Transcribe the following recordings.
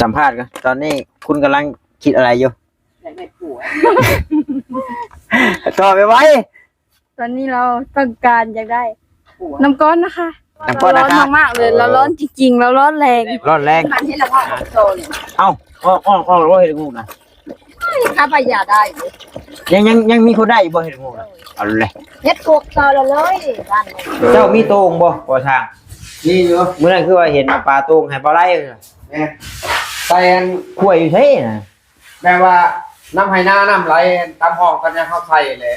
ສຳພາດກ່ອນ ຕອນນີ້ຄຸນກຳລັງຄິດອະໄລຢູ່? ຢາກໄດ້ຜົວ. ຕອບໄວໆ. ຕອນນີ້ລາວຕ້ອງການຢາກໄດ້ຜົວ ນ້ຳກ້ອນນະຄະ. ນ້ຳກ້ອນນະຄະ. ລາວຮ້ອນມາກໆເລີຍ. ເອີ ລາວຮ້ອນຈິງໆ ລາວຮ້ອນແຮງ. ຮ້ອນແຮງ. ມັນເຮັດລະຫວ່າງໂຕນີ້. ເອົ້າ ອອກ ອອກ ອອກ ເຮັດງູນນະ. ເອີຍ ຂ້າພະຍາໄດ້. ຍັງ ຍັງ ຍັງມີຄົນໄດ້ຢູ່ບໍ່ເຮັດງູນນະ? ເອົາແຫຼະ ເຮັດພວກເກົ່າລະເລີຍ. ບ້ານນີ້ ເຈົ້າມີໂຕ່ງບໍ່ ພໍ່ຊ່າງ? ມີຢູ່. ມື້ນັ້ນຄືວ່າເຫັນປາໂຕ່ງໃຫ້ບໍ່ໄລ່. ແມ່ນ ໃສ່ອັນ ຂົ້ວຢູ່ໃສນະ? ແບບວ່ານ້ຳໄຮ່ນານ້ຳໄຫຼຕາມຮ່ອງຕາມຫຍັງເຮົາໃສ່ແຫຼະ.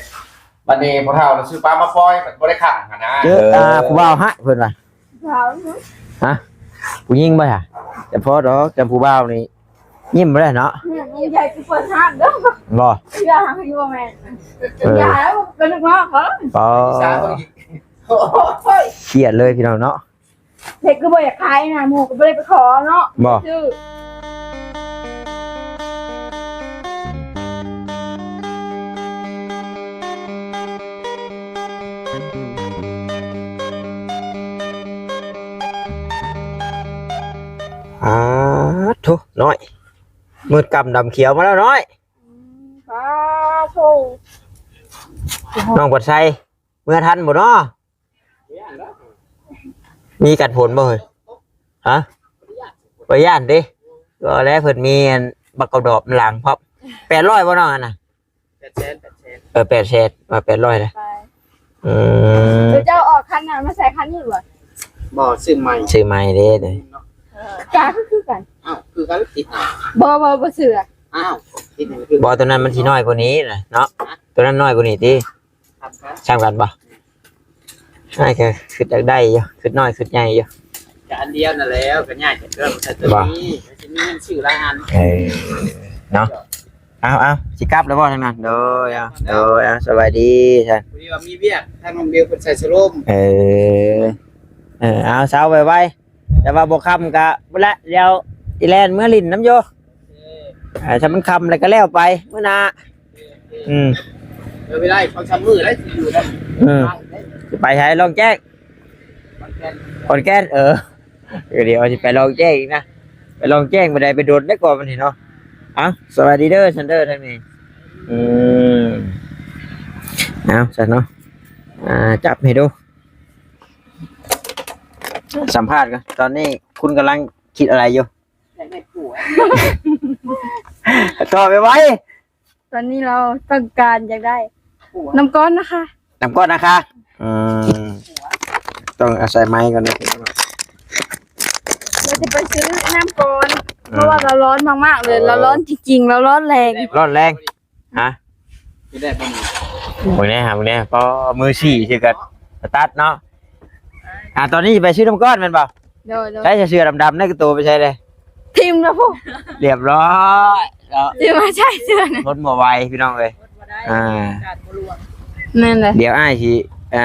ບັດນີ້ພໍ່ເຖົ້າລະຊື້ປາມາປ່ອຍ ບັດບໍ່ໄດ້ຂັງຫັ້ນນະ. ເຈີ ເອີ ອ່າ ຜູ້ບ່າວຫະ ເພິ່ນວ່າ. ຜູ້ບ່າວ ຮະ? ຜູ້ຍິງບໍ່ຫະ? ຈະພໍດອກ ຈຳຜູ້ບ່າວນີ້ຍິ້ມບໍ່ໄດ້ເນາະ. ແມ່ນ ໃຫຍ່ຄືເປີດຮ້ານເດີ້. ບໍ່? ຢ່າ ຄືບໍ່ແມ່ນ. ເອີ ຢ່າ ເປັນລູກນ້ອງເຂົາ. ອໍ ສາວອີກ. ໂອ້ຍ ຄຽດເລີຍພີ່ນ້ອງເນາະ. ເດັກຄືບໍ່ຢາກຂາຍນະ ໝູ່ກໍບໍ່ໄດ້ໄປຂໍເນາະ. ບໍ່ ຊື້. ອາ ໂທ້ ນ້ອຍ ມືດກຳດຳຂຽວມາແລ້ວນ້ອຍ. ອືມ ປາໂທ້ ນ້ອງປອດໄຊ ເມືອທັນບໍ່ເນາະ? ມີກັນຝົນບໍ່ເຮີ້ຍ? ຮະ? ບໍ່ຢ້ານຕິ? ກໍແລ້ວເພິ່ນມີອັນບັກກອກດອກຫຼັງພ້ອມ. ແປດຮ້ອຍບໍ່ນ້ອງອັນນະ? ແປດແສນ ແປດແສນ. ເອີ ແປດແສນ ວ່າແປດຮ້ອຍນະ. ໄປ ອືມ ເຈົ້າອອກຄັນນັ້ນມາໃສ່ຄັນນີ້ບໍ່? ບໍ່ ຊື້ໃໝ່ ຊື້ໃໝ່ເດ້. ເອີ ກາຄືກັນ. ອ້າວ ຄືກັນຕິດ. ບໍ່ ບໍ່ ບໍ່ເຊື່ອ. ອ້າວ ຕິດຫຍັງຄື? ບໍ່ ຕົວນັ້ນມັນຊິນ້ອຍກວ່ານີ້ນະເນາະ. ຮະ? ຕົວນັ້ນນ້ອຍກວ່ານີ້ຕິ? ສ່ຳກັນ. ສ່ຳກັນບໍ່? ອ້າຍກໍຄິດຢາກໄດ້ຢູ່ ຄິດນ້ອຍຄິດໃຫຍ່ຢູ່. ກໍອັນດຽວນັ້ນແຫຼະ ກໍຍ້າຍຈາກເຄື່ອງໃສ່ຕົວນີ້ ກໍຊິມີເງິນຊື້ຫຼາຍອັນ. ເອີ ເນາະ. ເອົາ ເອົາ ຊິກັບແລ້ວບໍ່ທາງນັ້ນ? ໂດຍ ເອົາ ໂດຍ ເອົາ ສະບາຍດີຊັ້ນ. ພໍດີວ່າມີວຽກ ທາງນ້ອງເບວເພິ່ນໃສ່ສະໂລມ. ເອີ ເອີ ເອົາ ເຊົ້າໄວໆ ແຕ່ວ່າບໍ່ຄ່ຳກະພຸ້ນແຫຼະ ດຽວຊິແລ່ນເມືອຫຼິ້ນນຳຢູ່. ເອີ ຖ້າມັນຄ່ຳແລ້ວກໍແລ້ວໄປມື້ໜ້າ. ອືມ ເອີ ເວລາອີກສອງສາມມື້ແລ້ວຊິຢູ່ນຳ. ອືມ ຊິໄປໃສ? ລ່ອງແຈ້ງ ຂອນແກ່ນ. ເອີ ດຽວຊິໄປລ່ອງແຈ້ງອີກນະ ໄປລ່ອງແຈ້ງບໍ່ໄດ້ໄປດົນແລ້ວກໍບັດນີ້ເນາະ. ເອົ້າ ສະບາຍດີເດີ ຊັນເດີ ທາງນີ້. ອືມ ເອົາຊັ້ນເນາະ ຈັບໃຫ້ດູ ສຳພາດກ່ອນ ຕອນນີ້ຄຸນກຳລັງຄິດອະໄລຢູ່? ຢາກໄດ້ຜົວ. ຕອບໄວໆ. ຕອນນີ້ລາວຕ້ອງການຢາກໄດ້ຜົວ ນ້ຳກ້ອນນະຄະ. ນ້ຳກ້ອນນະຄະ. ອືມ ຕ້ອງອາໄສໄມ້ກ່ອນເນາະ. ລາວຈະໄປຊື້ນ້ຳກ່ອນ ເພາະວ່າລາວຮ້ອນມາກໆເລີຍ. ເອີ ລາວຮ້ອນຈິງໆ ລາວຮ້ອນແຮງ. ຮ້ອນແຮງ. ຮະ? ກິນໄດ້ບໍ່ນີ້? ເບິ່ງແດ່ ຫາເບິ່ງແດ່. ພໍມືສີ່ຊື່ກັນ ສະຕາດເນາະ. ອ່າ ຕອນນີ້ໄປຊື້ນ້ຳກ້ອນແມ່ນບໍ່? ໂດຍໆ. ໃສ່ເສື້ອດຳໆ ໃນກະໂຕໄປໃສເດ້? ຖິ້ມແລ້ວພຸ້ນ. ລຽບຮ້ອຍເນາະ. ຊິມາໃສ່ເສື້ອ ທົນບໍ່ໄຫວພີ່ນ້ອງເອີຍ. ອ່າ ແມ່ນແຫຼະ. ດຽວອ້າຍຊິ ອ່າ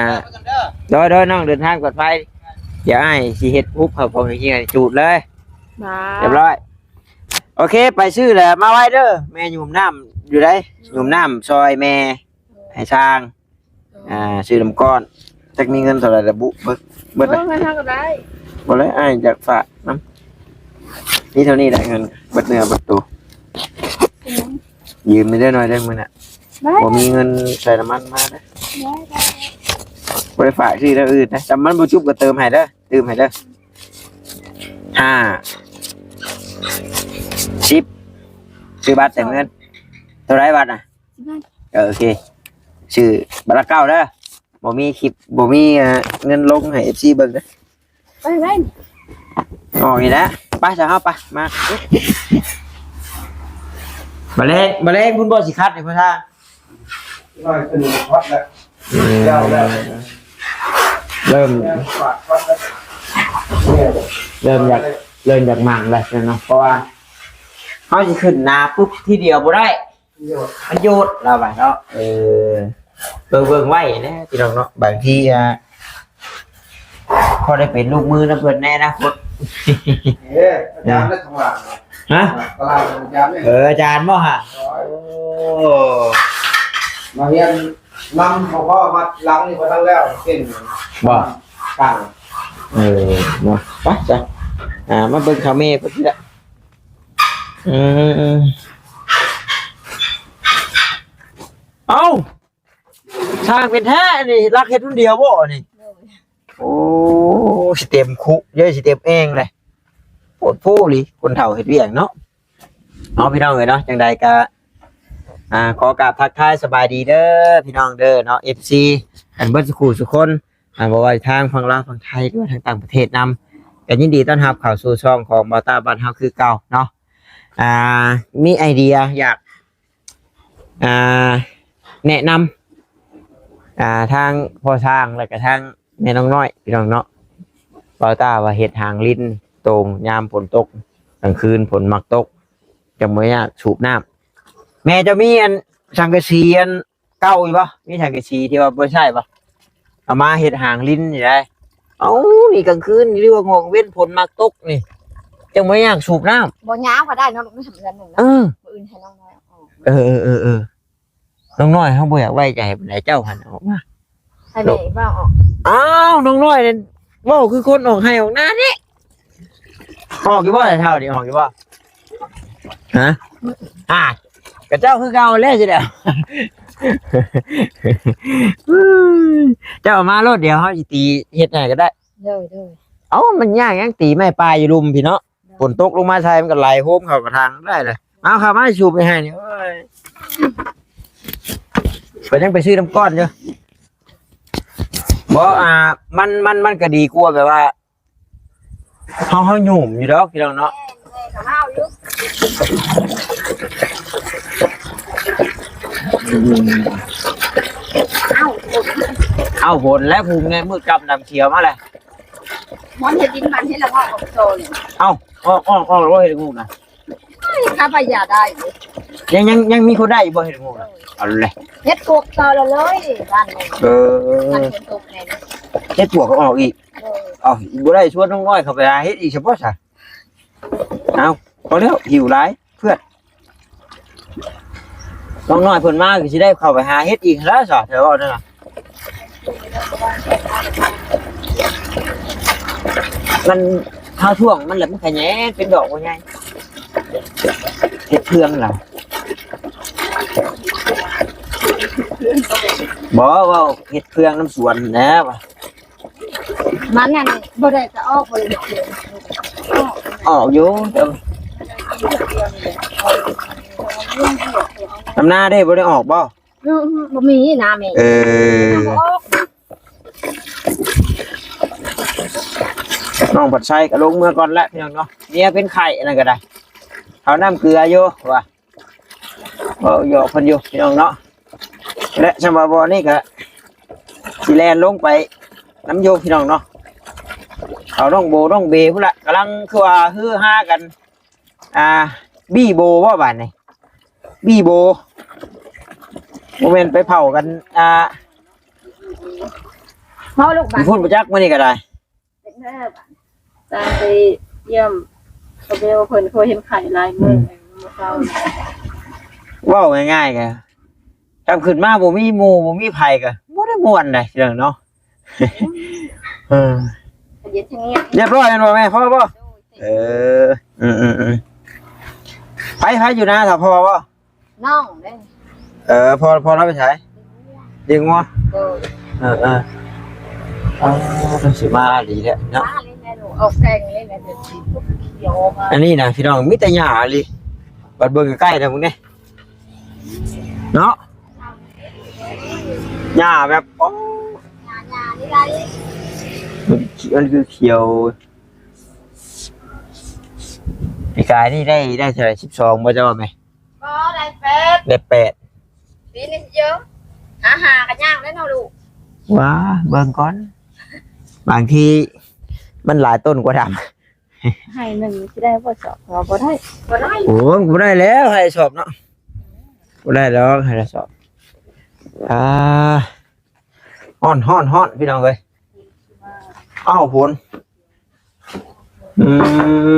ໂດຍໆ ນ້ອງເດີນທາງປອດໄພ. ດຽວອ້າຍຊິເຮັດຮູບເຂົ້າປອງເຮຍຈູດເລີຍ. ລຽບຮ້ອຍ. ໂອເຄ ໄປຊື້ແລ້ວມາໄວເດີ. ແມ່ຫຍຸມນ້ຳຢູ່ໃດ? ຫຍຸມນ້ຳຊ່ອຍແມ່ໃຫ້ຊ່າງ. ອ່າ ຊື້ນ້ຳກ້ອນ ຈັກມີເງິນເທົ່າໃດລະບຸ. ເບິດ ເບິດ ເອີ ເງິນເຮົາກໍໄດ້. ບໍ່ແລ້ວ ອ້າຍຢາກຝາກນຳ. ມີເທົ່ານີ້ແຫຼະເງິນ ເບິດເນື້ອເບິດໂຕ. ອືມ ຢືມແດ່ເດີ ໜ້ອຍເດີ ມື້ໜ້າ. ໄດ້ ບໍ່ມີເງິນໃສ່ນ້ຳມັນມາເດີ. ໄດ້ ໄດ້ ບໍ່ໄດ້ຝາກຊື້ແນວອື່ນເດີ. ຖ້າມັນບໍ່ຈຸບກໍເຕີມໃຫ້ເດີ ຕື່ມໃຫ້ເດີ. ຫ້າ ສິບ ຊື້ບັດເຕີມເງິນ. ເທົ່າໃດບັດນະ? ສິບພັນ. ເອີ ໂອເຄ ຊື້ບັດລະເກົ້າເດີ. ບໍ່ມີຄລິບ ບໍ່ມີ ເອີ ເງິນລົງໃຫ້ເອັຟຊີເບິ່ງເດີ. ໄປໄປ ອອກນີ້ແຫຼະ. ໄປຊະ ເຮົາໄປ ມາ. ມາແລງ ມາແລງພຸ້ນບໍ່ຊິຄັດໃຫ້ພໍ່ທາງ. ນ້ອຍຂຶ້ນຮອດແລ້ວ. ອືມ ແລ້ວ ແລ້ວ ເລີ່ມ ແລ້ວ ເລີ່ມຢາກ ເລີ່ມຢາກໝັ່ງແລ້ວເນາະ ເພາະວ່າເຮົາຊິຂຶ້ນໜ້າປຶບທີດຽວບໍ່ໄດ້. ມັນໂຍດລາວວ່າເນາະ. ເອີ ເບິ່ງ ເບິ່ງໄວ້ແດ່ພີ່ນ້ອງເນາະ. ບາງທີ ອ່າ ພໍໄດ້ເປັນລູກມືນຳເພິ່ນໃນອະນາຄົດ. ເອີ ອາຈານໄດ້ຂອງຫຼານ. ຮະ? ຕະຫຼາດອາຈານເດ້. ເອີ ອາຈານບໍ່ຫະ? ໂອ້ ມາຮຽນນຳພໍ່ພໍ່ ມາຫຼັງນີ້ບໍ່ທັນແລ້ວ ເປັນບໍ່? ຕັ້ງ ເອີ ເນາະ. ໄປຊະ ອ່າ ມາເບິ່ງເຖົ້າແມ່ເພິ່ນນີ້ລະ. ອືມ ເອົ້າ ຊ່າງເປັນແທ້ນີ້ ລັກເຮັດຄົນດຽວບໍ່ນີ້? ໂດຍ ໂອ້ ຊິເຕັມຄຸເດ້ ຊິເຕັມແອ່ງເລີຍ ໂພດໂພລີ ຄົນເຖົ້າເຮັດວຽກເນາະ. ເອົາ ພີ່ນ້ອງເອີຍເນາະ ຈັ່ງໃດກະ ອ່າ ຂໍກາບທັກທາຍສະບາຍດີເດີພີ່ນ້ອງເດີເນາະ ເອັຟຊີ ກັນເບິດສູ່ຄູ່ສູ່ຄົນ ອ່າ ບໍ່ວ່າທາງຝັ່ງລາວ ຝັ່ງໄທ ຫຼືວ່າທາງຕ່າງປະເທດນຳ ກໍຍິນດີຕ້ອນຮັບເຂົ້າສູ່ຊ່ອງຂອງບ່າວຕ້າບ້ານເຮົາຄືເກົ່າເນາະ. ອ່າ ມີໄອເດຍຢາກ ອ່າ ແນະນຳ ອ່າ ທາງພໍ່ຊ່າງ ແລະກະທາງແມ່ນ້ອງນ້ອຍ ພີ່ນ້ອງເນາະ. ບ່າວຕ້າວ່າເຮັດຫາງລິນໂຕ່ງຍາມຝົນຕົກ ກາງຄືນຝົນມັກຕົກ ຈັ່ງບໍ່ຍາກສູບນ້ຳ. ແມ່ເຈົ້າມີອັນສັງກະສີອັນ ເກົ່າຢູ່ບໍ່? ມີສັງກະສີທີ່ວ່າບໍ່ໃຊ້ບໍ່? ເອົາມາເຮັດຫາງລິນນີ້ໄດ໋. ເອົ້າ ນີ້ກາງຄືນ ຫຼືວ່າງອກເວັນຝົນມັກຕົກນີ້ ຈັ່ງບໍ່ຍາກສູບນ້ຳ. ບໍ່ຍາວກໍໄດ້ເນາະ ລູກ ເຮືອນໜຶ່ງນະ. ເອີ ມື້ອື່ນໃຫ້ນ້ອງນ້ອຍອອກ. ເອີ ເອີ ເອີ ເອີ ນ້ອງນ້ອຍເຮົາບໍ່ຢາກໄວ້ໃຈປານໃດ ເຈົ້າຫັ້ນອອກມາ. ໃຫ້ແມ່ເວົ້າອອກ. ອ້າວ ນ້ອງນ້ອຍນັ້ນເວົ້າຄືຄົນອອກໄຮ່ອອກນາເດ້. ອອກຢູ່ບໍ່ລະເຖົ້ານີ້ ອອກຢູ່ບໍ່? ຮະ? ອ່າ ກະເຈົ້າຄືເກົ່າແຫຼະຊິແລ້ວ. ເຈົ້າເອົາມາໂລດ ດຽວເຮົາຊິຕີເຮັດໃຫ້ກໍໄດ້. ໂດຍ ໂດຍ. ເອົ້າ ມັນຍາກຫຍັງ ຕີໄມ້ປ່າຢູ່ລຸ່ມພີ້ເນາະ. ໂດຍ. ຝົນຕົກລົງມາໃສ່ ມັນກໍໄຫຼໂຮມເຂົ້າກະຖາງໄດ້ລະ. ເອົາ ເຂົ້າມາ ສູບໄປໃຫ້ນີ້. ໂອ້ຍ ໄປ ຍັງໄປຊື້ນ້ຳກ້ອນຢູ່. ບໍ່ ອ່າ ມັນ ມັນ ມັນກໍດີກວ່າແບບວ່າ ເຮົາ ເຮົາຫຍຸ້ມຢູ່ດອກ ພີ່ນ້ອງເນາະ. ແມ່ນ ແມ່ນ ກໍເວົ້າຢູ່. ເອົ້າ ເອົ້າ ຝົນແລ້ວ ພູມແນ່ ມືດກຳດຳຂຽວມາແລ້ວ. ມັນເຮັດດິນມັນເຮັດລະເວາະອອກໂຕນີ້. ເອົ້າ ອອກ ອອກ ອອກແລ້ວເຮັດງູນນະ. ເອີຍ ຂ້າພະຍາໄດ້ຢູ່. ຍັງ ຍັງ ຍັງມີຄົນໄດ້ຢູ່ບໍ່ເຮັດງູນນະ? ເອີຍ ເອົາແຫຼະ ເຮັດປວກຕໍ່ລະເລີຍບ້ານນີ້. ເອີ ມັນຝົນຕົກແນ່ນະ ເຮັດປວກກໍອອກອີກ. ເອີ ເອົາ ບໍ່ໄດ້ຊວນນ້ອງນ້ອຍເຂົ້າໄປຫາເຮັດອີກຊະບໍ່ຊະ? ເອົາ ພໍແລ້ວ ຫິວຫຼາຍເພື່ອນ. ນ້ອງນ້ອຍເພິ່ນມາກໍຊິໄດ້ເຂົ້າໄປຫາເຮັດອີກຫັ້ນລະຊະ ແຖວເວົ້ານັ້ນນະ. ມັນ ເຮົາຖ້ວງມັນແຫຼະ ມັນຂະແຍງເປັນດອກບໍ່ໃຫຍ່ ເຮັດເຟືອງລະ. ບໍ່ ເວົ້າເຮັດເຟືອງນຳສວນແຫຼະວ່າ. ມັນນັ້ນບໍ່ໄດ້ກະອອກ ບໍ່ໄດ້ ອອກຢູ່ ແຕ່ ນຳນາເດ້ ບໍ່ໄດ້ອອກບໍ່? ອືມ ບໍ່ມີນາແມ່. ເອີ ນ້ອງພັດໄຊກໍລົງເມືອກ່ອນແຫຼະ ພີ່ນ້ອງເນາະ. ເມຍເປັນໄຂ້ ອັນນັ້ນກໍໄດ້ ເອົານ້ຳເກືອຢູ່ວ່າ. ເວົ້າຫຍອກເພິ່ນຢູ່ ພີ່ນ້ອງເນາະ. ແລະ ສຳລັບບ່ອນນີ້ກໍຊິແລ່ນລົງໄປນຳຢູ່ ພີ່ນ້ອງເນາະ. ເອົານ້ອງໂບ ນ້ອງເບພຸ້ນລະ ກຳລັງຄືວ່າຮືຮາກັນ ອ່າ ບີ່ໂບບໍ່ບາດນີ້ ບີ່ໂບ ບໍ່ແມ່ນໄປເຜົາກັນ ອ່າ ເວົ້າລູກບາດ ຢູ່ພຸ້ນບໍ່ຈັກ ມື້ນີ້ກໍໄດ້. ເດັກນ້ອຍບາດ ຕາມໄປຢ້ຽມກະເບວ ເພິ່ນເຄີຍເຫັນໄຂ້ຫຼາຍມື້ ອືມ ແລ້ວ ເວົ້າງ່າຍໆ ກະ ກັບຂຶ້ນມາບໍ່ມີໝູ່ບໍ່ມີໃຜ ກະບໍ່ໄດ້ມ່ວນໃດ ພີ່ນ້ອງເນາະ. ເອີ ຮຽບຮ້ອຍແມ່ນບໍ່ແມ່? ພໍບໍ່? ໂດຍ. ເອີ ອືມໆໆ ໃຜ ໃຜຢູ່ນາ ຖ້າພໍ່ບໍ່? ນ້ອງເດ້. ເອີ ພໍ່ ພໍ່ລາວໄປໃສ? ລ້ຽງງົວ. ໂດຍ. ເອີໆ ອໍ ເພິ່ນຊິມາອີ່ຫຼີແຫຼະເນາະ ມາອີ່ຫຼີແຫຼະ ອອກແຕ່ງອີ່ຫຼີແຫຼະ ດຽວຊິຂຽວອອກມາ. ອັນນີ້ນະ ພີ່ນ້ອງ ມີແຕ່ຫຍ້າອີ່ຫຼີ ບັດເບິ່ງໃກ້ໆ ນະ ເບິ່ງເດ້ ເນາະ ຫຍ້າແບບ ໂອ້ ຫຍ້າ ຫຍ້ານີ້ໄດ໋ ມັນ ມັນຄືຂຽວ. ປີກາຍນີ້ໄດ້ ໄດ້ເທົ່າໃດ ສິບສອງບໍ່ ເຈົ້າວ່າແມ່? ບໍ່ ໄດ້ແປດ ໄດ້ແປດ. ປີນີ້ຊິເຢີ ຫາຫ້າກໍຍາກແລ້ວເນາະລູກ. ວ້າ ເບິ່ງກ່ອນ ບາງທີມັນຫຼາຍຕົ້ນກວ່າດຳ. ໄຮ່ໜຶ່ງຊິໄດ້ບໍ່ສອບ? ບໍ່ໄດ້ ບໍ່ໄດ້. ໂອ້ ບໍ່ໄດ້ແລ້ວ ໄຮ່ສອບເນາະ ບໍ່ໄດ້ດອກ ໄຮ່ສອບ. ອ່າ ຮ້ອນ ຮ້ອນ ຮ້ອນ ພີ່ນ້ອງເອີຍ ອ້າວ ຝົນ. ອື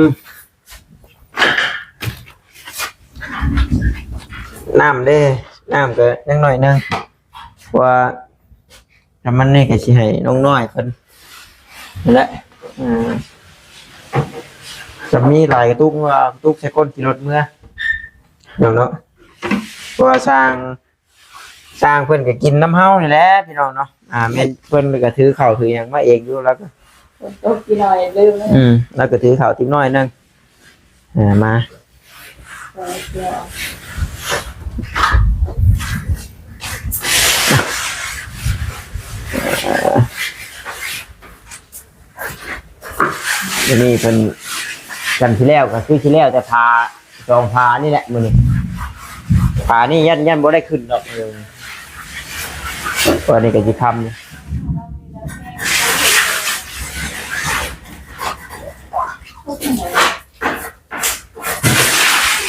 ມ ນ້ຳເດ້ ນ້ຳກໍຍັງໜ້ອຍໜຶ່ງ ເພາະວ່ານ້ຳມັນນີ້ກໍຊິໃຫ້ນ້ອງນ້ອຍເພິ່ນນັ້ນແຫຼະ. ເອີ ຈະມີຫຼາຍກະຕຸກ ວ່າກະຕຸກໃສ່ກົ້ນຂີ່ລົດເມືອ ເນາະ ເນາະ ເພາະວ່າຊ່າງ ຊ່າງເພິ່ນກໍກິນນຳເຮົານີ້ແຫຼະພີ່ນ້ອງເນາະ. ອ່າ ແມ່ນເພິ່ນກໍຖືເຂົ້າຖືຫຍັງມາເອງຢູ່ ແລ້ວກໍ ຝົນຕົກກິນໜ້ອຍລືມເລີຍ. ອືມ ແລ້ວກໍຖືເຂົ້າຕິດໜ້ອຍໜຶ່ງ ເອີ ມາ ມື້ນີ້ເພິ່ນ ຈັນຊິແລ້ວກໍຄືຊິແລ້ວແຕ່ຜ້າສອງຜ້ານີ້ແຫຼະມື້ນີ້. ຜ້ານີ້ຢ້ານ ຢ້ານບໍ່ໄດ້ຂຶ້ນດອກ ເອີ ເພາະວ່ານີ້ກໍຊິຄ່ຳ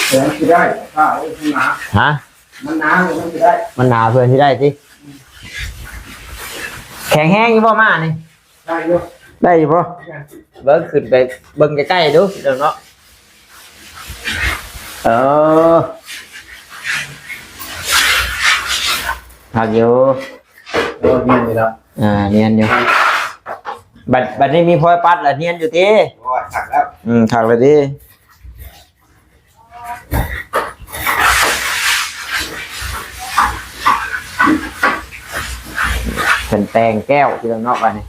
ເອີ ຊິໄດ້ ຜ້າ ໂອ້ຍ ມັນໜາ ຮະ? ມັນໜາ ເອີ ມັນຊິໄດ້ ມັນໜາ ເພື່ອຊິໄດ້ຕິ. ແຂງແຮງຢູ່ບໍ່ມ້ານີ້? ໄດ້ຢູ່ ໄດ້ຢູ່ບໍ່? ໄດ້ ເບິ່ງ ຂຶ້ນໄປເບິ່ງໃກ້ໆດູເນາະ. ເອີ ຄັກຢູ່ ໂອ້ ນຽນຢູ່ແລ້ວ ອ່າ ນຽນຢູ່. ບັດ ບັດນີ້ມີພອຍປັດລະນຽນຢູ່ຕິ? ໂອ້ຍ ຄັກແລ້ວ ອືມ ຄັກແລ້ວຕິ. ເພິ່ນແຕ່ງແກ້ວທີ່ເນາະ ບາດນີ້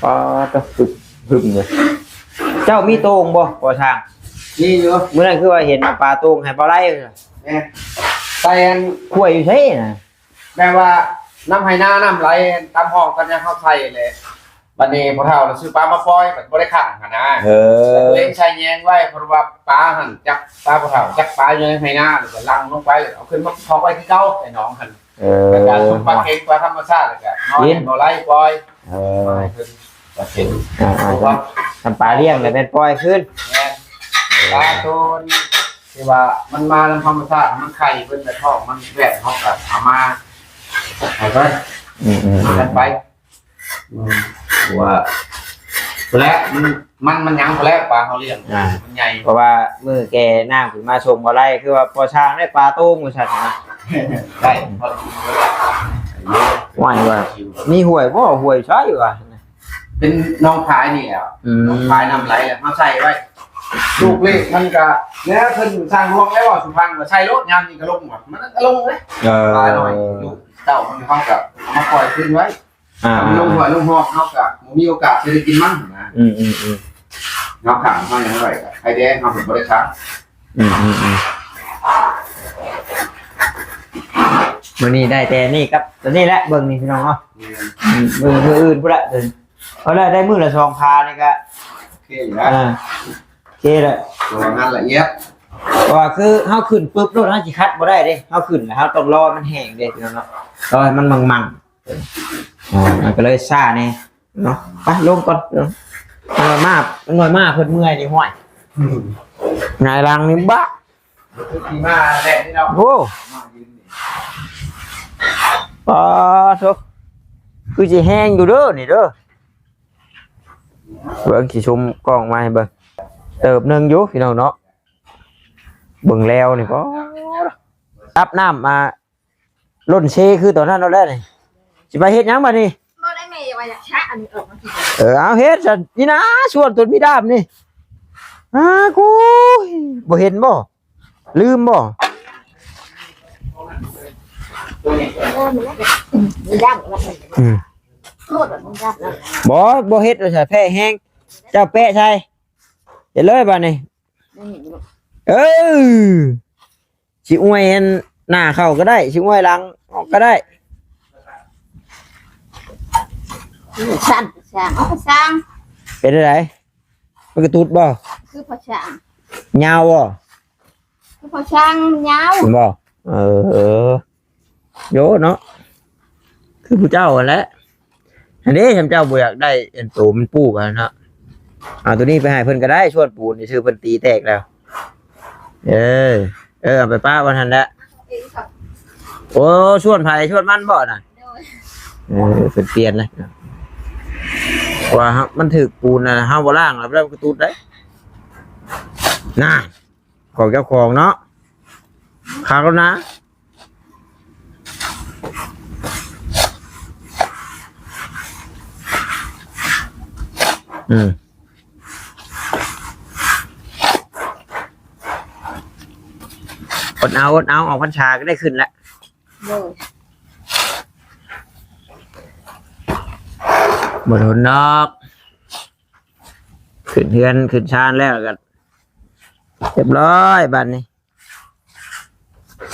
ປາດ ປຶບ ປຶບເລີຍ. ເຈົ້າມີໂຕ່ງບໍ່ ພໍ່ຊ່າງ? ມີຢູ່. ມື້ນັ້ນຄືວ່າເຫັນປາໂຕ່ງໃຫ້ບໍ່ໄຫຼ ແມ່ນ ໃສ່ອັນ ຂ້ວຍຢູ່ໃສນະ? ແບບວ່ານ້ຳໄຮ່ນານ້ຳໄຫຼຕາມຮ່ອງ ຕາມຫຍັງເຮົາໃສ່ແຫຼະ. ບັດນີ້ພໍ່ເຖົ້າລະຊື້ປາມາປ່ອຍ ບັດບໍ່ໄດ້ຂັງຫັ້ນນະ. ເອີ ແລ້ວຕົວເອງໃສ່ແຍງໄວ້ ເພາະວ່າປາຫັ້ນ ຈັກປາພໍ່ເຖົ້າ ຈັກປາຢູ່ໃນໄຮ່ນາ ແລ້ວກໍຫຼັ່ງລົງໄປ ແລ້ວເອົາຂຶ້ນມາຂອງໄວ້ຄືເກົ່າໃນໜອງຫັ້ນ. ເອີ ແລ້ວກໍຊຸມປາເຄັງ ປາທຳມະຊາດ ແລ້ວກໍນ້ອຍບໍ່ໄຫຼປ່ອຍ. ເອີ ປາເຄັງ ອ່າໆ ທຳປາລ້ຽງແລ້ວແມ່ນປ່ອຍຄືນ. ແມ່ນ ປາໂຕນ ທີ່ວ່າມັນມານຳທຳມະຊາດ ມັນໄຂ່ເພິ່ນ ແລ້ວທ້ອງມັນແວກ ເຮົາກໍເອົາມາໃຫ້ເພິ່ນ ອືມໆໆ ກັນໄປ ອືມ ວ່າ ແລະ ມັນ ມັນ ມັນຫຍັງ ແລະ ປາເຮົາລ້ຽງ ອ່າ ມັນໃຫຍ່ ເພາະວ່າມື້ແກ່ນ້ຳຂຶ້ນມາສົ່ງບໍ່ໄດ້ ຄືວ່າພໍ່ຊ່າງໄດ້ປາໂຕ່ງວ່າຊັ້ນນະ. ໄດ້ ພໍກິນເລີຍ. ວ່າ ວ່າມີຫ້ວຍບໍ່? ຫ້ວຍໃສວ່າ ເປັນໜອງຝາຍນີ້ແຫຼະ ອືມ ໜອງຝາຍນ້ຳໄຫຼ ເຮົາໃສ່ໄວ້. ລູກເລກມັນກະ ແລ້ວເພິ່ນສ້າງລວງແລ້ວວ່າ ສຸພັງກໍໃສ່ໂລດ ຍາມນີ້ກໍລົງ ມັນກໍລົງເດ້. ເອີ ປານ້ອຍ ລູກເຕົ້າມັນ ເຮົາກໍເອົາມາປ່ອຍຄືນໄວ້. ອ່າ ມັນລົງຫ້ວຍລົງຮ່ອງ ເຮົາກໍບໍ່ມີໂອກາດຊິໄດ້ກິນມັນນະ. ອືມໆໆ ເຮົາຂັງເຮົາຫຍັງໄວ້ກໍໄຂ່ແດງ ເຮົາກໍບໍ່ໄດ້ຂັງ. ອືມໆໆ ມື້ນີ້ໄດ້ແຕ່ນີ້ກັບຕົວນີ້ແຫຼະ ເບິ່ງນີ້ພີ່ນ້ອງເນາະ. ແມ່ນ ອືມ ມື້ ມື້ອື່ນພຸ້ນລະ ເອີ ເອົາລະ ໄດ້ມື້ລະສອງພານີ້ກະໂອເຄຢູ່ນະ. ອ່າ ໂອເຄແຫຼະ ເພາະວ່າງານລະອຽດ ເພາະວ່າຄືເຮົາຂຶ້ນປຶບໂລດ ເຮົາຊິຂັດບໍ່ໄດ້ເດ້ ເຮົາຂຶ້ນແລ້ວເຮົາຕ້ອງລໍໃຫ້ມັນແຫ້ງເດ້ພີ່ນ້ອງເນາະ ລໍໃຫ້ມັນມັງໆ. ອ່າ ມັນກໍເລີຍຊ້າແດ່ເນາະ. ໄປລົງກ່ອນ ນ້ອຍມາ ນ້ອຍມາເພິ່ນເມື່ອຍນີ້ ຫ້ວຍ ອືມ ຫງາຍຫຼັງນີ້ບະ ຄືຊິມາແລ້ວນີ້ເນາະ. ໂອ້ ປາໂທ ຄືຊິແຮງຢູ່ເດີນີ້ເດີ. ເບິ່ງ ຊິຊຸມກ້ອງມາໃຫ້ເບິ່ງ ເຕີບໜຶ່ງຢູ່ພີ່ນ້ອງເນາະ. ເບິ່ງແລ້ວນີ້ ປາ ຕັບນ້ຳມາ ລົ້ນເຊຄືຕອນນັ້ນໂລດແຫຼະນີ້. ຊິໄປເຮັດຫຍັງບັດນີ້? ບໍ່ໄດ້ ແມ່ວ່າຢາກຊະອັນນີ້ອອກມາກິນ. ເອີ ເອົາເຮັດຊັ້ນ ນີ້ນາ ສວນຕົ້ນມີດາບນີ້. ອາ ກູ ບໍ່ເຫັນບໍ່? ລືມບໍ່? ເອີ ມັນດຳ ອືມ ໂຄດມັນດຳນະ. ບໍ່ ບໍ່ເຮັດວ່າຊະ ແພ້ແຮງ ເຈົ້າແປະໃສ່ ເຮັດເລີຍບັດນີ້. ນີ້ ເອີ ຊິອວຍອັນໜ້າເຂົ້າກໍໄດ້ ຊິອວຍຫຼັງອອກກໍໄດ້. ສັ້ນຊ່າງ ເອົາຊ່າງ ເປັນຈັ່ງໃດ? ມັນກະຕຸດບໍ່? ຄືພະຊ່າງ ຍາວບໍ່? ຄືພະຊ່າງຍາວ ແມ່ນບໍ່? ເອີ ໂຍເນາະ ຄືຜູ້ເຈົ້າຫັ້ນແຫຼະ. ອັນນີ້ ທ່ານເຈົ້າບໍ່ຢາກໄດ້ອັນໂຕມັນປູບຫັ້ນເນາະ ເອົາໂຕນີ້ໄປໃຫ້ເພິ່ນກໍໄດ້ ສ່ວນປູນນີ້ ຊື່ເພິ່ນຕີແຕກແລ້ວ. ເອີ ເອີ ເອົາໄປປະໄວ້ຫັ້ນແຫຼະ. ໂອ້ ສ່ວນໃຜສ່ວນມັນບໍ່ນະ? ໂດຍ ເອີ ເພິ່ນປ່ຽນເລີຍ ວ່າມັນຖືກປູນນະ ເຮົາບໍ່ລ້າງແລ້ວມັນກໍຕຸດໄດ໋ ນະ. ຂອງເຈົ້າຂອງເນາະ ຄັກແລ້ວນະ. ອືມ ອົດເອົາ ອົດເອົາ ອອກພັນສາກໍໄດ້ຂຶ້ນລະ. ໂດຍ ບໍ່ທົນດອກ ຂຶ້ນເຮືອນຂຶ້ນຊານແລ້ວກໍຮຽບຮ້ອຍບາດນີ້.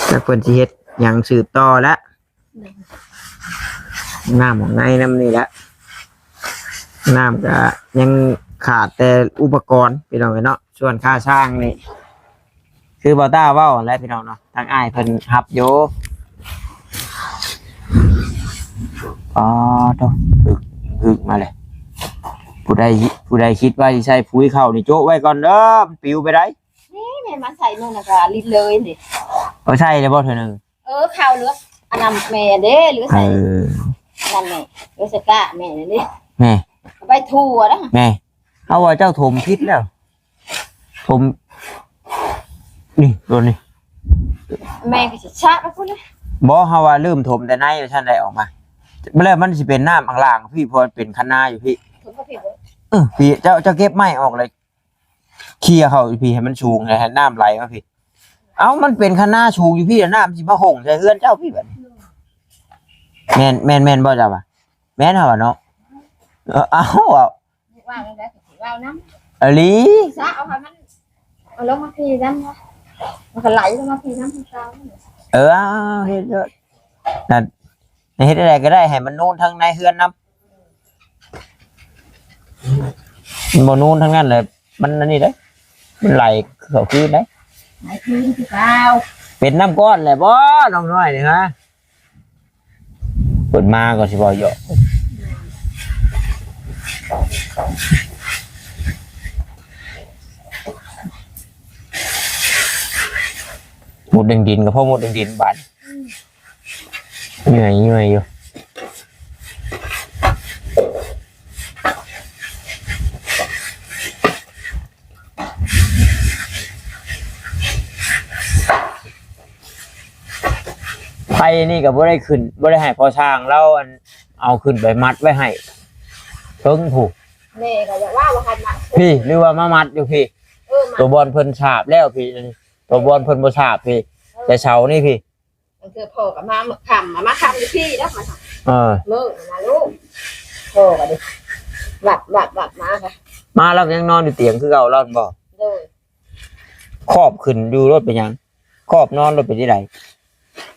ຈັກເພິ່ນຊິເຮັດຫຍັງສືບຕໍ່ລະ. ນ້ຳຂອງໃນນຳນີ້ລະ ນ້ຳກະຍັງຂາດແຕ່ອຸປະກອນພີ່ນ້ອງເອີຍເນາະ. ສ່ວນຄ່າຊ່າງນີ້ ຄືບ່າວຕ້າເວົ້າຫັ້ນແຫຼະພີ່ນ້ອງເນາະ ທາງອ້າຍເພິ່ນຮັບຢູ່. ອໍ ໂທ້ ຮຶກ ຮຶກມາເລີຍ. ຜູ້ໃດ ຜູ້ໃດຄິດວ່າຊິໃສ່ປຸ໋ຍເຂົ້ານີ້ ໂຈະໄວ້ກ່ອນເດີ ມັນປິວໄປໄດ໋. ນີ້ແມ່ນມາໃສ່ມື້ນັ້ນກະລິດເລີຍນີ້. ເອີ ໃສ່ແລ້ວບໍ່ເທື່ອໜຶ່ງ? ເອີ ເຂົ້າເຫຼືອ ອັນນັ້ນແມ່ເດ້ ຫຼືໃສ່ ເອີ ອັນນັ້ນແມ່ ຫຼືໃສ່ກະແມ່ນີ້ ແມ່ ເອົາໄປທົ່ວນະ ແມ່. ເຮົາວ່າເຈົ້າຖົມຜິດແລ້ວ ຖົມ ນີ້ ໂດນນີ້ ແມ່ກໍຊິຊະໄປພຸ້ນນະ. ບໍ່ ເຮົາວ່າລືມຖົມແຕ່ໃນວ່າຊັ້ນ ໄດ້ອອກມາ ແລ້ວມັນຊິເປັນນ້ຳຂ້າງລ່າງພີ້ ເພາະມັນເປັນຄັນນາຢູ່ພີ້. ຖົມເຂົ້າພີ້ບໍ່? ເອີ ພີ້ ເຈົ້າ ເຈົ້າເກັບໄມ້ອອກເລີຍ ເຄຍເຂົ້າພີ້ໃຫ້ມັນສູງ ໃຫ້ນ້ຳໄຫຼມາພີ້. ເອົ້າ ມັນເປັນຄັນນາສູງຢູ່ພີ້ ນ້ຳຊິມາຫົ່ງໃສ່ເຮືອນເຈົ້າພີ້ບັດນີ້. ແມ່ນ ແມ່ນ ແມ່ນບໍ່ເຈົ້າວ່າ? ແມ່ນເຮົາວ່າເນາະ. ເອີ ເອົ້າ ເວົ້ານຳໄດ້ກໍຊິເວົ້ານຳ ອີ່ຫຼີ ຊະເອົາໃຫ້ມັນ ເອົາລົງມາພີ້ນຳ ມັນກໍໄຫຼລົງມາພີ້ນຳຄືເກົ່າ. ເອີ ເອົາ ເຮັດໂລດ ນັ້ນ ເຮັດແນວໃດກໍໄດ້ໃຫ້ມັນນູນທາງໃນເຮືອນນຳ. ມັນບໍ່ນູນທາງນັ້ນແຫຼະ ມັນອັນນີ້ເດ້ ມັນໄຫຼເຂົ້າຄືນເດ້ ໄຫຼຄືນຄືເກົ່າ. ເປັນນ້ຳກ້ອນແຫຼະບໍ່ ນ້ອງນ້ອຍນີ້ຮະ? ເພິ່ນມາກໍຊິເວົ້າຢອກ ໝົດເດ້ງດິນກໍພໍໝົດເດ້ງດິນບາດ. ເມື່ອຍ ເມື່ອຍຢູ່. ໄຟນີ້ກໍບໍ່ໄດ້ຂຶ້ນ ບໍ່ໄດ້ໃຫ້ພໍ່ຊ່າງລາວ ອັນ ເອົາຂຶ້ນໄປມັດໄວ້ໃຫ້ເທິງພຸ້ນ. ແມ່ກໍຢາກວ່າວ່າໃຫ້ມັດພີ້ ຫຼືວ່າມາມັດຢູ່ພີ້. ເອີ ໂຕບ່ອນເພິ່ນສາບແລ້ວພີ້ ໂຕບ່ອນເພິ່ນບໍ່ສາບພີ້ ເອີ ແຕ່ເຊົ້ານີ້ພີ້. ບາງເທື່ອພໍ່ກໍມາຄ່ຳ ມາຄ່ຳຢູ່ພີ້ເນາະ ມາ ເອີ ມື້ນະລູກ ພໍ່ກໍໄດ້ວັບໆໆມາ ມາລາວຍັງນອນຢູ່ຕຽງຄືເກົ່າລາວແມ່ນບໍ່? ໂດຍ ຄອບຂຶ້ນຢູ່ໂລດເປັນຫຍັງ? ຄອບນອນໂລດເປັນຈັ່ງໃດ?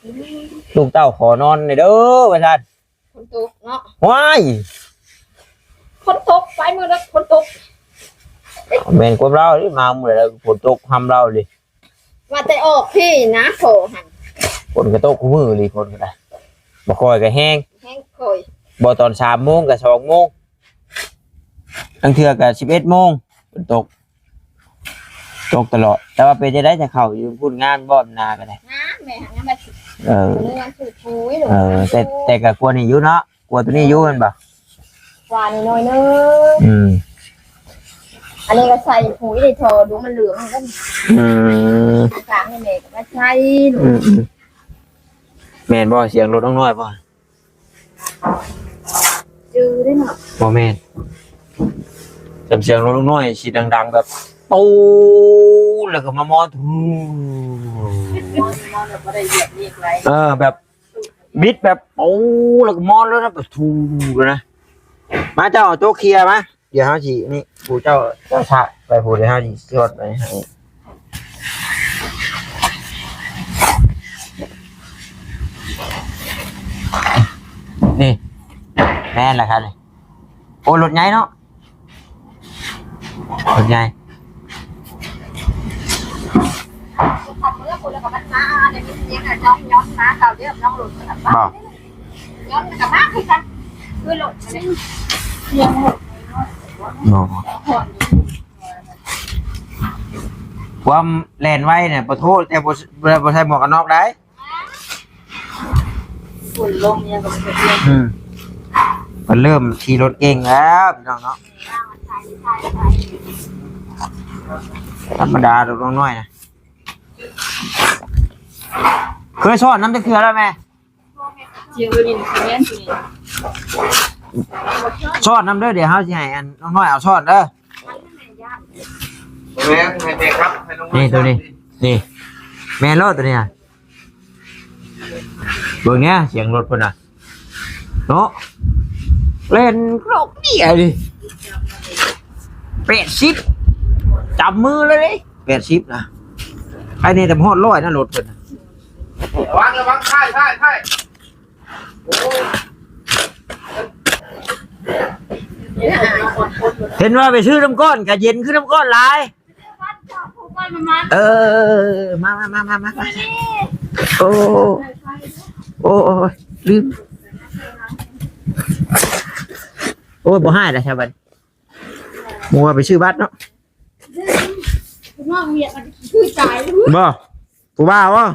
ອືມ ລູກເຕົ້າຂໍນອນແດ່ເດີວ່າຊັ້ນ. ຝົນຕົກເນາະ ວ້າຍ ຝົນຕົກ ໄປມື້ນັ້ນຝົນຕົກ. ແມ່ນຄວາມລາວເດ້ ມາມື້ໃດກໍຝົນຕົກຮຳລາວເດ້. ວ່າແຕ່ອອກພີ້ນະ ໂພຫັ້ນ ຝົນກໍຕົກຄູ່ມື້ອີ່ຫຼີ ຝົນກໍໄດ້ ບໍ່ຄ່ອຍກໍແຮງ ແຮງຄ່ອຍ ບໍ່ຕອນສາມໂມງກໍສອງໂມງ ລາງເທື່ອກໍສິບເອັດໂມງຝົນຕົກ ຕົກຕະຫຼອດ. ແຕ່ວ່າເປັນຈັ່ງໃດ ຈະເຂົ້າຢູ່ພຸ້ນງາມບໍ່ ນາກໍໄດ້ ງາມແມ່ ຫາງາມ ເອີ ເມື່ອຄືປຸຍ ເອີ ແຕ່ ແຕ່ກໍກວ່ານີ້ຢູ່ເນາະ. ກວ່າໂຕນີ້ຢູ່ແມ່ນບໍ່? ກວ່ານີ້ໜ້ອຍໜຶ່ງ ອືມ ອັນນີ້ກໍໃສ່ປຸຍໃນທໍ່ ດູມັນເຫຼືອງກັນ ອືມ ກາງນີ້ແມ່ກໍມາໃສ່ ອືມ ອືມ ແມ່ນບໍ່? ສຽງລົດນ້ອງນ້ອຍບໍ່? ຈື່ໄດ້ເນາະ ບໍ່ແມ່ນ ຈຳສຽງລົດນ້ອງນ້ອຍຊິດັງໆ ແບບ ໂຕ ແລ້ວກໍມາມໍ ມອນ ມອນແລ້ວບໍ່ໄດ້ຢຽບເບຣກໄວ້ ເອີ ແບບ ບິດແບບ ໂອ້ ແລ້ວກໍມອນແລ້ວນະ ປະທູແລ້ວນະ. ມາ ເຈົ້າເອົາໂຕເຄຍມາ ດຽວເຮົາຊິນີ້ ຜູ້ເຈົ້າ ເຈົ້າສະໄປຜູ້ ດຽວເຮົາຊິຊອດໄປໃຫ້. ນີ້ ແມ່ນລະຄັນນີ້. ໂອ້ ລົດໃຫຍ່ເນາະ ລົດໃຫຍ່ ບໍ່ ບໍ່ ຄວາມແລ່ນໄວນີ້ ປະໂທ ແຕ່ບໍ່ ບໍ່ ບໍ່ໃສ່ໝວກກັນນັອກໄດ໋. ຝົນລົງຫຍັງກໍບໍ່ເປັນເລື່ອງ ອືມ ເພິ່ນເລີ່ມຂີ່ລົດເກັ່ງແລ້ວພີ່ນ້ອງເນາະ ທຳມະດາດອກນ້ອງນ້ອຍນະ. ເຄີຍຊ້ອນນຳຈັກເທື່ອແລ້ວແມ່? ຊ້ອນນຳເດີ ດຽວເຮົາຊິໃຫ້ອັນນ້ອງນ້ອຍເອົາຊ້ອນເດີ. ແມ່ນ ໃຫ້ແມ່ຄັບ ໃຫ້ນ້ອງນ້ອຍ ນີ້ ໂຕນີ້ ນີ້ ແມ່ນໂລດໂຕນີ້ນະ. ເບິ່ງແດ່ ສຽງລົດເພິ່ນນະເນາະ ແລ່ນກຣອກເດຍນີ້ ແປດສິບ ຈຳມືເລີຍເດ້ ແປດສິບນະ. ໄອ້ນີ້ແຕ່ຮອດຮ້ອຍນະລົດເພິ່ນນະ. ລະວັງ ລະວັງ ໄພ ໄພ ໄພ. ເຫັນວ່າໄປຊື້ນ້ຳກ້ອນກະເຢັນຄືນ້ຳກ້ອນຫຼາຍ. ເອີ ມາ ມາ ໂອ້ ໂອ້ ໂອ້ຍ ລືມ ໂອ້ຍ ບໍ່ຮ້າຍແລ້ວຊະບັດ ໝູ່ວ່າໄປຊື້ບັດເນາະ ບໍ່ ຜູ້ບ່າວບໍ່?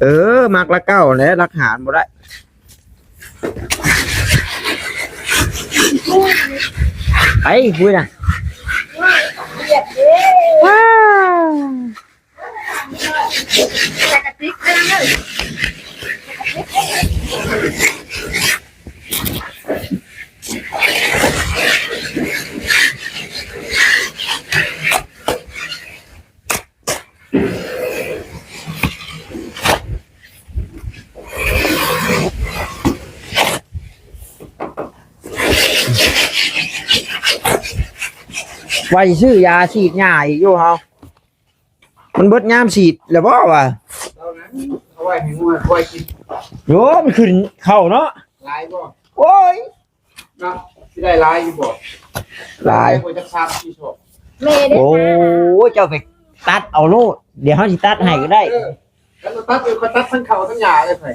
ເອີ ມັກຫຼັກເກົ້າແຫຼະ ຫຼັກຫ້າບໍ່ໄດ້. ໄປພຸ້ນນະ ວ່າຊິຊື້ຢາສີດຫຍ້າອີກຢູ່ເຮົາ ມັນເບິດຍາມສີດແລ້ວບໍ່ວະ? ເອົານັ້ນ ເອົາໄວ້ໃຫ້ງົວຄວາຍກິນ. ໂອ້ ມັນຂຶ້ນເຂົ້າເນາະ ຫຼາຍບໍ່? ໂອ້ຍ ເນາະ ຊິໄດ້ຫຼາຍຢູ່ບໍ່? ຫຼາຍ ໄດ້ບໍ່ຈັກສາມສີ່ສອບ. ແມ່ເດ້ ໂອ້ຍ ເຈົ້າໄປຕັດເອົາໂລດ ດຽວເຮົາຊິຕັດໃຫ້ກໍໄດ້. ເອີ ຄັນບໍ່ຕັດ ເອີ ຂ້ອຍຕັດທັງເຂົ້າທັງຫຍ້າເລີຍຂ້ອຍ.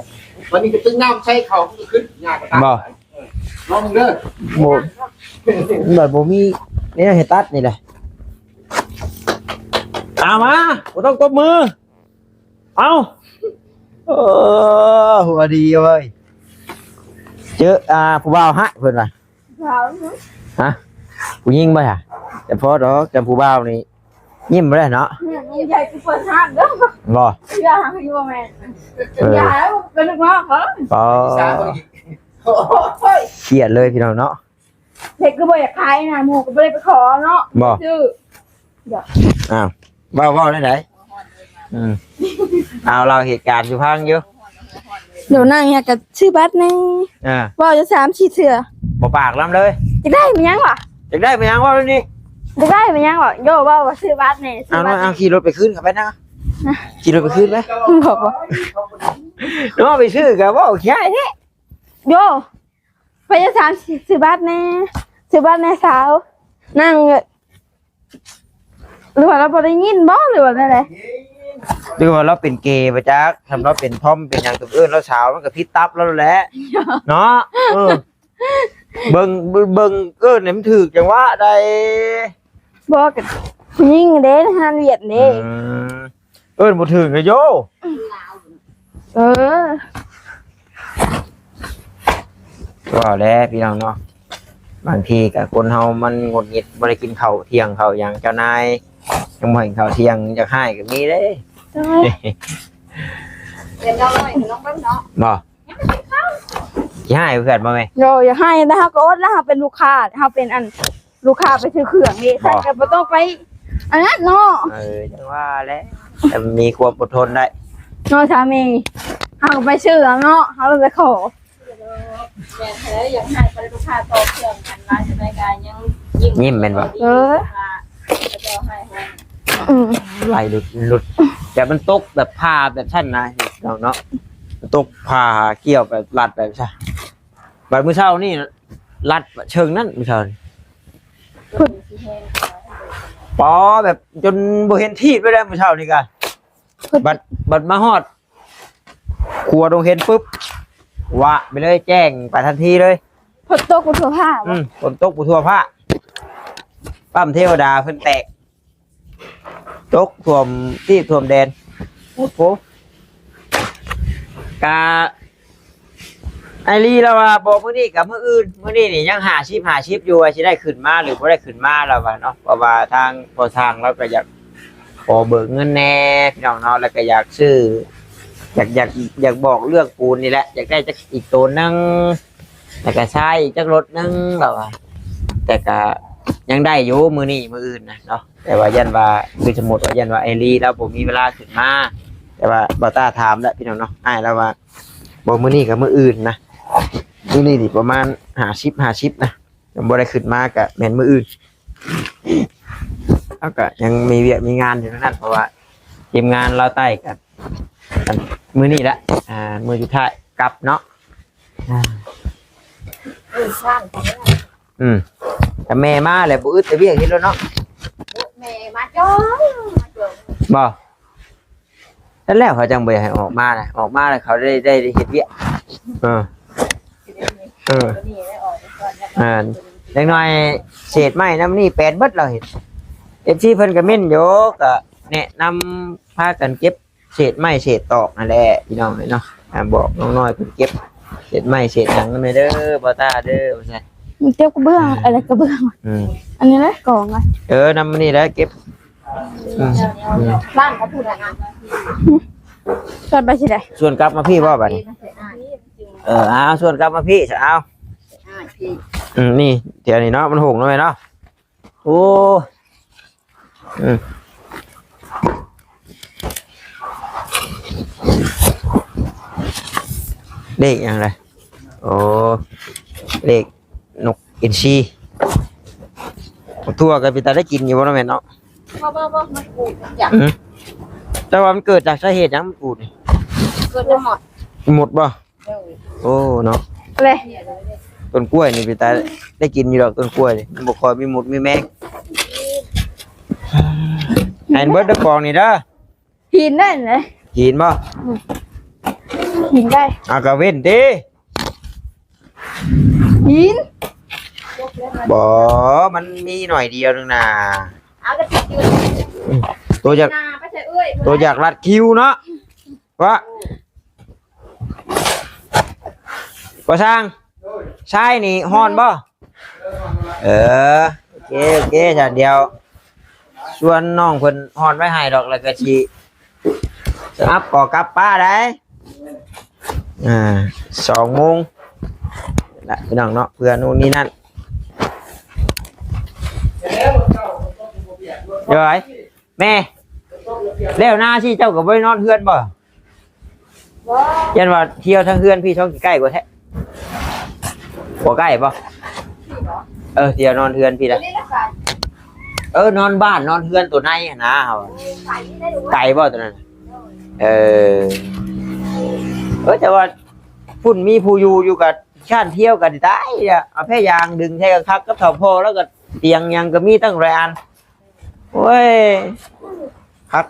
ບັດນີ້ກໍຈຶ່ງຍາມໃສ່ເຂົ້າ ມັນກໍຂຶ້ນ ຫຍ້າກໍຕາຍ. ບໍ່ ເອີ ລອງເບິ່ງເດີ. ບໍ່ ມັນບໍ່ມີແນວໃຫ້ຕັດນີ້ແຫຼະ. ເອົາມາ ບໍ່ຕ້ອງຕົບມື. ເອົາ ເອີ ຫົວດີເວີຍ ເຈີ ອ່າ ຜູ້ບ່າວຮະ ເພິ່ນວ່າ ຜູ້ບ່າວ ຮະ ຜູ້ຍິງບໍ່ຫະ? ຈຳພໍດອກ ຈຳຜູ້ບ່າວນີ້ຍິ້ມບໍ່ໄດ້ເນາະ. ແມ່ນ ໃຫຍ່ຄືເປີດຮ້ານເດີ. ບໍ່ ຢ່າ ຄືບໍ່ແມ່ນ ເອີ ຢ່າ ເປັນລູກນ້ອງເຂົາ. ອໍ ຄຽດເລີຍພີ່ນ້ອງເນາະ. ເດັກກໍບໍ່ຢາກຂາຍນະ ໝູ່ກໍບໍ່ໄດ້ໄປຂໍເນາະ. ບໍ່ ຊື້ ອ້າວ ເວົ້າ ເວົ້າແນວໃດ? ອືມ ເອົາ ເລົ່າເຫດການສູ່ຟັງຢູ່. ດຽວນັ່ງຫຍັງກໍຊື້ບັດແດ່. ອ່າ ເວົ້າຢູ່ສາມສີ່ເທື່ອ ບໍ່ປາກນຳເລີຍ. ຢາກໄດ້ແມ່ນຫຍັງວະ? ຢາກໄດ້ແມ່ນຫຍັງ ເວົ້າເລື່ອງນີ້. ຢາກໄດ້ແມ່ນຫຍັງວະ? ໂຢ ເວົ້າວ່າຊື້ບັດແດ່ ຊື້ບັດແດ່. ເອົາ ເອົາ ຂີ່ລົດໄປຄືນກັນໄປນະ. ຂີ່ລົດໄປຄືນໄປ. ບໍ່ ບໍ່ ເນາະ ໄປຊື້ກໍເວົ້າຂີ້ອ້າຍແທ້. ໂຢ ພະຍາສາມ ຊື້ບັດແດ່ ຊື້ບັດແດ່ສາວ. ນັ່ງ ຫຼືວ່າລາວບໍ່ໄດ້ຍິນບໍ່ ຫຼືວ່າແນວໃດ? ຫຼືວ່າລາວເປັນເກບໍ່ຈັກ? ຄັນລາວເປັນທອມເປັນຫຍັງ ຕ້ອງເອີ້ນລາວສາວ ມັນກໍຜິດຕັບລາວແຫຼະເນາະ. ເອີ ເບິ່ງ ເບິ່ງ ເອີ້ນໃຫ້ມັນຖືກຈັງຫວະໃດ. ບໍ່ ກໍຜູ້ຍິງເດ້ ງານວຽກເດ້. ອືມ ເອີ້ນບໍ່ຖືກເລີຍໂຢ. ເອີ ເວົ້າແຫຼະພີ່ນ້ອງເນາະ ບາງທີກໍຄົນເຮົາມັນຫງຸດຫງິດ ບໍ່ໄດ້ກິນເຂົ້າທ່ຽງເຂົ້າຫຍັງ ເຈົ້ານາຍຍັງບໍ່ໃຫ້ເຂົ້າທ່ຽງ ຢາກຮ້າຍກໍມີເດ້. ໂດຍ ເປັນນ້ອຍນ້ອງເບິ່ງເນາະ. ບໍ່ ຍັງບໍ່ກິນເຂົ້າ ຊິຮ້າຍເພື່ອນບໍ່ແມ່? ໂດຍ ຢາກຮ້າຍ ແຕ່ເຮົາກໍອົດແລ້ວ ເຮົາເປັນລູກຄ້າ ເຮົາເປັນອັນ ລູກຄ້າໄປຊື້ເຄື່ອງນີ້ ບໍ່ ໃສ່ກໍບໍ່ຕ້ອງໄປອັນນັ້ນເນາະ. ເອີ ຈັ່ງວ່າແຫຼະ ແຕ່ມີຄວາມອົດທົນໄດ້ເນາະສາມີ. ເຮົາກໍໄປຊື້ເອົາເນາະ ເຮົາບໍ່ໄປຂໍ. ແມ່ນແທ້ ຢາກໃຫ້ໄປລູກຄ້າຕໍ່ເຄື່ອງກັນຫຼາຍ ສະໄໝກາຍັງຍິ້ມ ຍິ້ມແມ່ນບໍ່? ເອີ ເຂົາເຈົ້າໃຫ້ ອືມ ໄລ່ຫຼຸດ ຫຼຸດ ແບບມັນຕົກແບບຜ່າແບບຊັ້ນນະ ເນາະ ຕົກຜ່າກ່ຽວແບບລັດແບບຊັ້ນ. ບັດມື້ເຊົ້ານີ້ລັດເຊີງນັ້ນ ມື້ເຊົ້ານີ້ ປໍ ແບບຈົນບໍ່ເຫັນທີດໄປແລ້ວ ມື້ເຊົ້ານີ້ກະ ບັດ ບັດມາຮອດຂົວດົງເຫັນປຶບ ວະໄປເລີຍ ແຈ້ງໄປທັນທີເລີຍ. ຝົນຕົກບໍ່ທົ່ວຟ້າ ອືມ ຝົນຕົກບໍ່ທົ່ວຟ້າ ປ້ຳເທວະດາເພິ່ນແຕກ. ຕົກຖ້ວມທີບຖ້ວມແດນ. ໂອ້ໂຫ ກະ ອ້າຍລີລາວວ່າບໍ່ ມື້ນີ້ກັບມື້ອື່ນ ມື້ນີ້ນີ້ຍັງຫ້າສິບ ຫ້າສິບຢູ່ ວ່າຊິໄດ້ຂຶ້ນມາຫຼືບໍ່ໄດ້ຂຶ້ນມາ ລາວວ່າເນາະ. ເພາະວ່າທາງພໍ່ຊ່າງລາວກໍຢາກຂໍເບີກເງິນແດ່ ພີ່ນ້ອງເນາະ ແລ້ວກໍຢາກຊື້ ຢາກ ຢາກ ຢາກບອກເລື່ອງປູນນີ້ແຫຼະ ຢາກໄດ້ຈັກອີກໂຕໜຶ່ງ. แล้วก็ทรายอีกจักรถหนึ่ง แล้วว่า แต่ก็ยังได้อยู่มื้อนี้มื้ออื่นนะเนาะ แต่ว่าย่านว่า คือสมมุติว่าย่านว่าไอ้ลีเราบ่มีเวลาขึ้นมา แต่ว่าบ่าวต้าถามแล้วพี่น้องเนาะ อ้ายเราว่า บ่มื้อนี้ก็มื้ออื่นนะ มื้อนี้นี่ประมาณห้าสิบ ห้าสิบนะ ยังบ่ได้ขึ้นมาก็แม่นมื้ออื่น เฮาก็ยังมีเวียกมีงานอยู่เท่านั้น เพราะว่าทีมงานลาวใต้ก็ มื้อนี้ละ อ่า มื้อสุดท้ายกลับเนาะ อ่า เออ ช่าง อืม แต่แม่มาแล้วบ่อึดแต่เวียกเฮ็ดแล้วเนาะ แม่มาจ้อง มาจ้อง บ่ นั่นแหละ เขาจังบ่อยากให้ออกมานะ ออกมาแล้วเขาได้ ได้ ได้เฮ็ดเวียก เออ เออ อ่า อย่างน้อยเศษไม้นำนี่แปดเบิด เราเห็น เอฟซี เพิ่นก็เม้นอยู่ ก็แนะนำพากันเก็บเศษไม้เศษตอกนั่นแหละพี่น้องเอ้ยเนาะ อ่า บอกน้องน้อยเพิ่นเก็บเศษไม้เศษหยังนำแหน่เด้อ บ่าวต้าเด้อ ว่าซั่น มันเก็บกระเบื้อง อ่า อะไรกระเบื้อง อืม อันนี้แหละกองอะ เออ นำนี่แหละเก็บ อืม อืม บ้านเขาพูดอะไรนะ ชวนไปสิใด ชวนกลับมาพี่บ่บัดนี้ เออ เอา ชวนกลับมาพี่ เอา อืม นี่ แถวนี้เนาะ มันโหงเนาะแม่เนาะ โอ้ อืม เลขหยังได โอ้ เลขนกอินทรี บักถั่วก็เป็นตาได้กินอยู่บ่เนาะแม่เนาะ บ่ บ่ บ่ มันปูดอยาก อืม แต่ว่ามันเกิดจากสาเหตุหยังมันปูดนี่ เกิดจากมด มดบ่ โดย โอ้ เนาะ เลย ต้นกล้วยนี่เป็นตาได้กินอยู่ดอก ต้นกล้วยนี่ มันบ่ค่อยมีมดมีแมง ให้เบิดเด้อกองนี่เด้อ หินได้ไหน หินบ่ อืม หินได้ อ่ะ ก็เว้นติ หิน บ่ มันมีหน่อยเดียวนึงน่ะ เอากระติกอยู่ ตัวอยาก นาไปใส่เอ้ย ตัวอยากรัดคิวเนาะ ว่า ว่าช่าง ทรายนี่ฮ้อนบ่ เออ โอเค โอเค จ้ะ เดี๋ยว ชวนน้องเพิ่นฮ้อนไว้ให้ดอก แล้วก็สิ อัพก่อกลับป้าได้ อ่า สองโมงละพี่น้องเนาะ เพื่อนู่นนี่นั่น เดี๋ยวไอ้ แม่ แล้วนาสิเจ้าก็บ่ได้นอนเฮือนบ่ บ่ ยันว่าเที่ยวทางเฮือนพี่ท้องสิใกล้กว่าแท้ บ่ใกล้บ่ เออ เที่ยวนอนเฮือนพี่ละ เออ นอนบ้านนอนเฮือนตัวในหั้นนะ เฮา ไกลบ่ตัวนั้น เออ เออ แต่ว่า พุ่นมีผู้อยู่อยู่ก็ ชานเที่ยวกันตายอะ เอาแพยางดึงใส่คักๆ กับเฒ่าพ่อ แล้วก็เตียงหยังก็มีตั้งหลายอัน โอ้ย คัก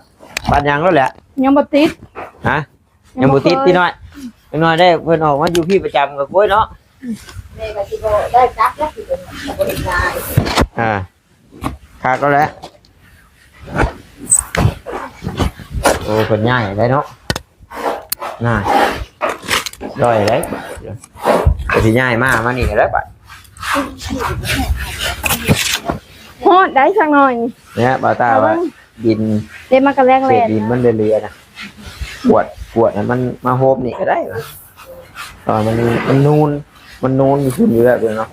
ปานหยังแล้วแหละ ยังบ่ติด ฮะ ยังบ่ติด ยังบ่เคย ติน้อย ติน้อยได้เพิ่นออกมาอยู่พี้ประจำก็โอ้ยเนาะ แม่ก็สิบ่ได้จักแล้ว สิเป็นบ่เห็นหน้า อ่า คักแล้วแหละ โอ้ เพิ่นย้ายได้เนาะ น่า ด้อยได้ ก็สิย้ายมา มานี่ก็ได้บัด ฮอดได้สักหน่อย เนี่ย บ่าวตาว่า ระวัง ดิน เด้ มันก็แรงแลน เศษดินมันเหลือๆนะ กวด กวดให้มันมาโฮมนี่ก็ได้วะ เออ มัน มันนูน มันนูนอยู่พุ่นอยู่แล้วเด้อเนาะ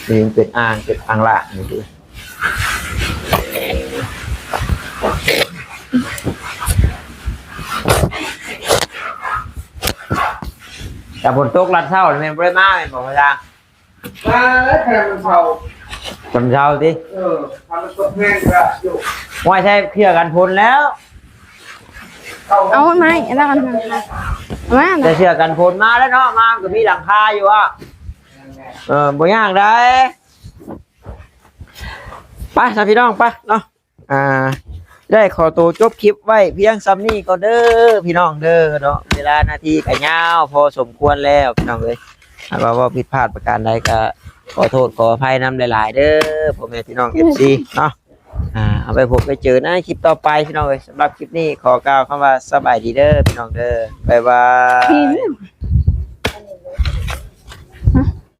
นี่มันเป็นอ่าง เป็นอ่างล้างนี่เด้อ แต่ฝนตกลัดเช้านี่แม่นบ่ได้มาแม่นบ่พ่อช่าง มาแล้วแค่มันเช้า ตอนเช้าติ เออ ถ้ามันตกแห้งก็อยู่ ห้วยใส่เสื้อกันฝนแล้ว เอาไม้แล้วกัน มา แต่เสื้อกันฝนมาแล้วเนาะ มามันก็มีหลังคาอยู่อะ เออ บ่ยากได้ ไปซะพี่น้อง ไปเนาะ อ่า ได้ขอตัวจบคลิปไว้เพียงส่ำนี้ก่อนเด้อพี่น้องเด้อเนาะ เวลานาทีก็ยาวพอสมควรแล้วพี่น้องเอ้ย ถ้าว่าเว้าผิดพลาดประการใดก็ขอโทษขออภัยนำหลายๆ เด้อพ่อแม่พี่น้อง เอฟซี เนาะ อ่า เอาไปพบไปเจอในคลิปต่อไปพี่น้องเอ้ย สำหรับคลิปนี้ขอกล่าวคำว่าสบายดีเด้อพี่น้องเด้อ บ๊ายบาย หิน